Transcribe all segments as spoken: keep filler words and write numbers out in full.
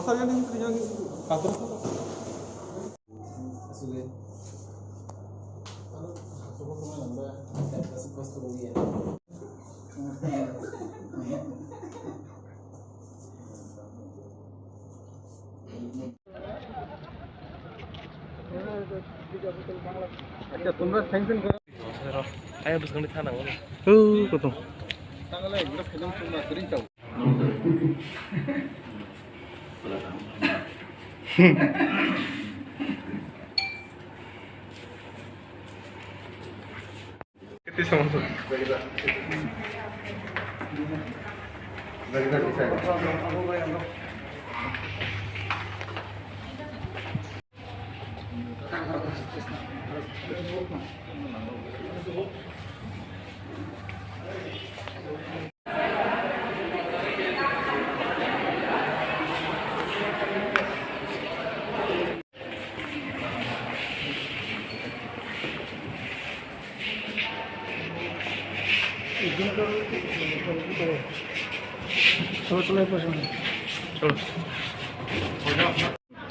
Ayo, bwskangni thana nango. Oh, kutung.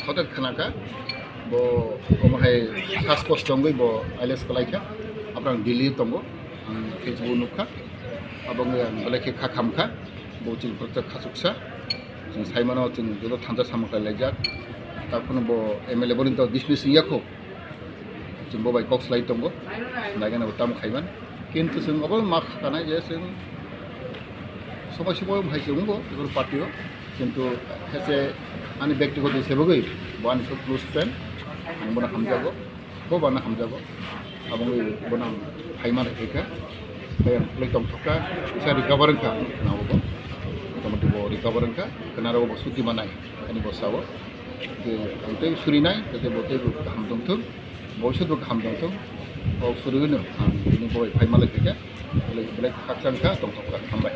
Hotel khnakha, bo omo hai saskosto wngwi bo I L S kwlaikha. Abrang Delhi tongo, ang Facebook nukha. Abo wngwi ang belai khe kha khamkha, bo chini project khachuksa. Chwng saimano chwng joto thansa samung khlai laijak. Takhwno bo M L A boni to dismiss wngya kho. Chwng bo bai kok slai tongo, naikhe nabo tamo khaiman. Kintu chwng obo ma khanai je chwng somoi somoi hai chwng bo, party o. Kintu hese ani bektigoto hisab bai bo ani khe close friend, ang bono hamjago, bo bono hamjago. Abo wngwi bono ang phaima rwkha, tei ang phulwi tongthokha, kisa recover wngkha, nabo bo. Motamoti bo recover wngkha, khwnaro bo suti manai, ani bo sao. Je ang tei surinai, tei bo tei bo kaham tongthung, bo sut bo kaham tongthung, bo suriwino ang bini bo bai phaima rwkha, belai belai khakchang kha, tongthokha, hambai.